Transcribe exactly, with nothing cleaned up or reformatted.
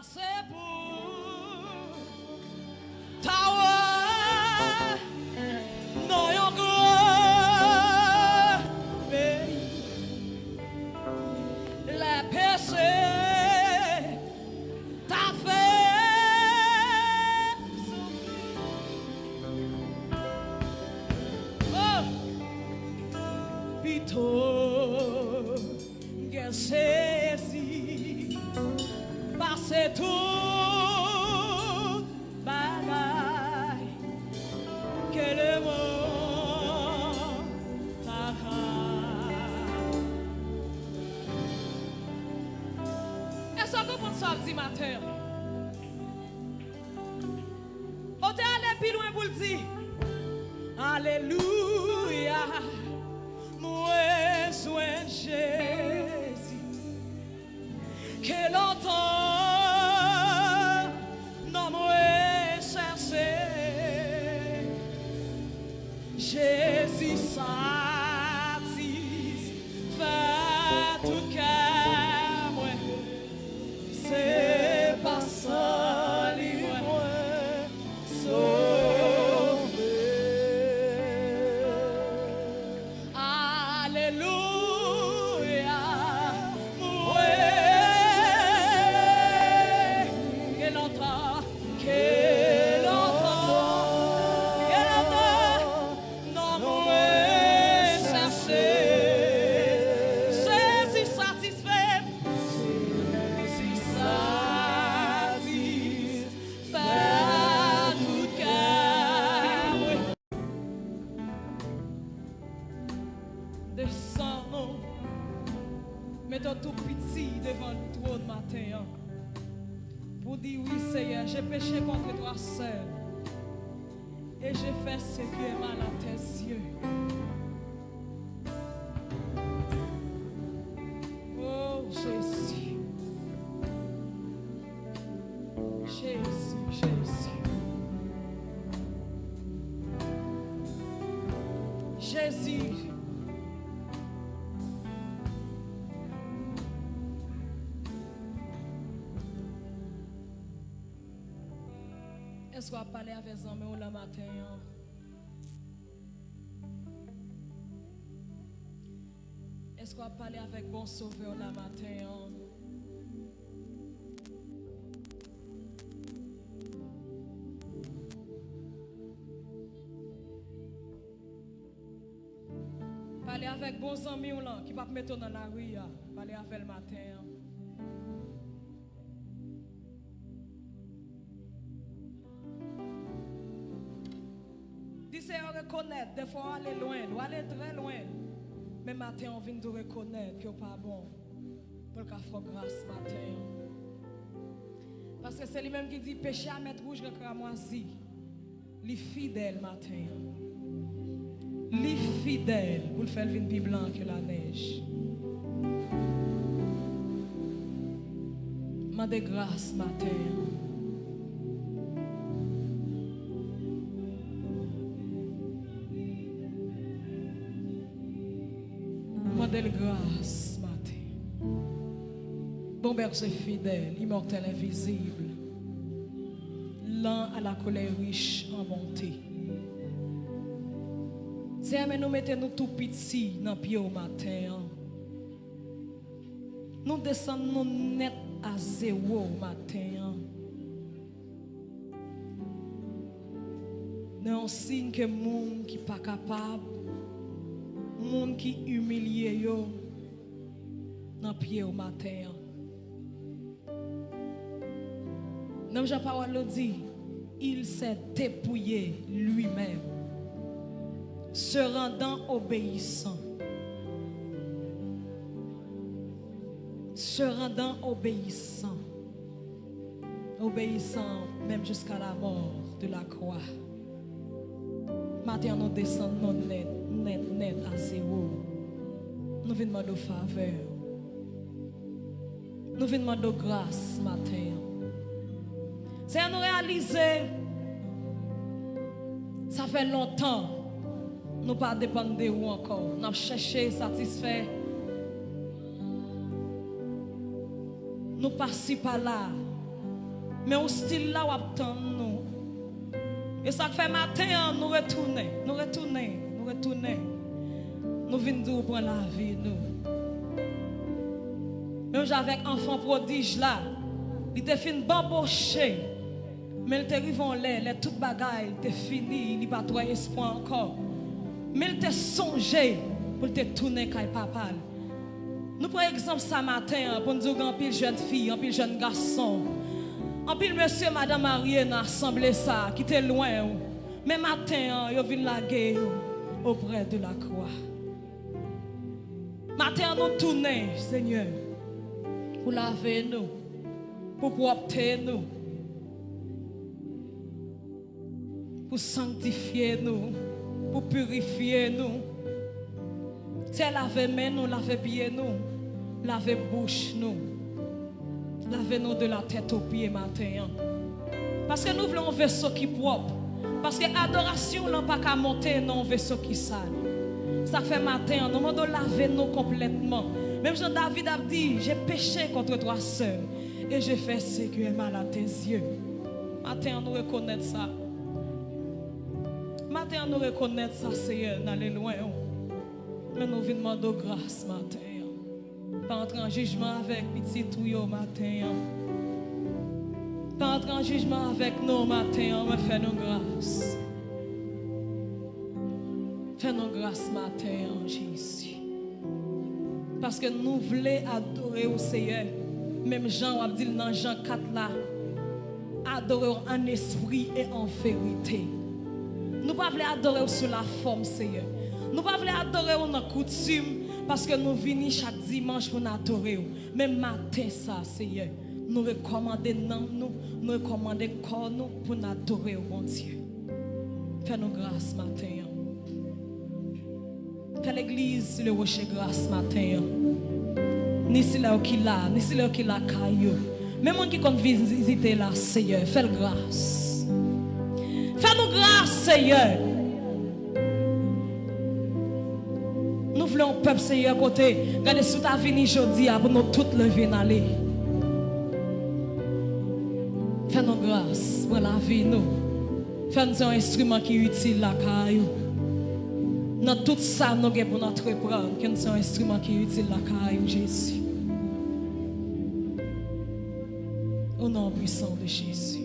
Se pou ta wè nan yon gran peyi, lè peche ta fè soufri. Oh! Pito gen Jezi pase tout bagay ke lemonn pa ka. Èske w konprann sa w ap di maten an? Otè a ale pi lwen pou l di, alelouya, mwen jwenn Jezi. Ke lontan nonm mwen chèche, Jezi satisfè tout kè mwen. Se pa san li mwen sove. Alelouya, mwen ke lontan, ke lontan, ke lontan, nonm mwen chèche. Jezi satisfè, Jezi satisfè tout kè mwen. Desann ou. Mete w tou piti devan twòn maten an. Pou di, wi, Seyè, j'ai péché contre toi seul. Et j'ai fait ce qui est mal à tes yeux. Oh, Jezi. Jezi, Jezi. Jezi. Èske w ap pale avèk zanmi w la maten an? Èske w ap pale avèk bon Sovè w la maten an? Pale avèk bon zanmi w lan ki p ap mete w nan lari a. Pale avè l maten an. Di Seyè w rekonèt, defwa w ale lwen l, w ale trè lwen l. Men maten an, w vin tou rekonèt ke w pa bon. Pou l ka fè w gras maten an. Paske se li menm ki di, peche a mèt wouj ke kramwazi. Li fidèl maten an. Li fidèl pou l fè l vin pi blan ke lanèj. Mande gras maten an. Mande l gras maten. Bon Berger fidèle, immortel, invisible, lent à la colère, riche en bonté. Seyè, men nou mete nou tou piti nan pye w maten an. Nou desann nou nèt a zewo maten an. Nan yon siy ke moun ki pa kapab, moun ki imilye yo nan pye w maten an. Menm jan pawòl la di, il s'est dépouillé lui-même, se rendant obéissant. Se rendant obéissant. Obéissant même jusqu'à la mort de la croix. Maten an, nou desann nou nèt, nèt, nèt a zewo. Nou vin mande w favè. Nou vin mande w gras maten an. Seyè, nou reyalize sa fè lontan nou pa depann de ou ankò. N ap chèche satisfè nou pasi pala. Men ou still la, w ap tann nou. E sa k fè maten an, nou retounen, nou retounen, nou retounen. Nou vin di w pran lavi nou. Menm jan avèk anfan pwodij la, li te fin banboche, men l te rive yon lè, lè tout bagay te fini, li pa t wè espwa ankò. Men l te sonje pou l te tounen kay papa l. Nou pran egzanp sa maten an pou n di w gen anpil jèn fi, anpil jèn gason, anpil mesye, madanm marye nan asanble sa a ki te lwen w, men maten an yo vin lage yo auprès de la croix. Maten an nou tounen, Senyè, pou lave nou, pou pwòpte nou, pou sanktifye nou, pou pirifye nou. Senyè, lave men nou, lave pye nou, lave bouch nou. Lave nou de la tèt o pye maten an. Paske nou vle yon veso ki pwòp. Paske adorasyon w lan pa ka monte nan yon veso ki sal. Sa k fè maten an, nou mande w lave nou konplètman. Menm jan David ap di, j'ai péché contre toi seul, et j'ai fait ce qui est mal à tes yeux. Maten an, nou rekonèt sa. Maten an, nou rekonèt sa, Seyè, n ale lwen w. Men nou vin mande w gras maten an. Pa antre an jijman avèk pitit ou yo maten an. Pa antre an jijman avèk nou maten an, men fè nou gras. Fè nou gras maten an, Jezi. Paske nou vle adore w, Seyè, menm jan w ap di l nan Jan kat la. Adore w an espri e an verite. Nou pa vle adore w sou lafòm, Seyè. Nou pa vle adore w nan koutim, paske nou vini chak dimanch pou n adore w. Men maten sa, Seyè, nou rekòmande nanm nou, nou rekòmande kò nou pou n adore w, Bondye. Fè nou gras maten an. Fè legliz Sous le Rocher gras maten an. Ni sila yo ki la, ni sila yo ki lakay yo. Men moun ki konn vizite la, Seyè, fè l gras. Fè nou gras, Seyè. Nou vle yon pèp, Seyè, kote, gade si w ta vini jodi a pou nou tout leve n ale. Fè nou gras, pran lavi nou. Fè n se yon enstriman ki itil lakay ou. Nan tout sa nou gen pou n antreprann, ke n se yon enstriman ki itil lakay ou, Jezi. O non pwisan de Jezi.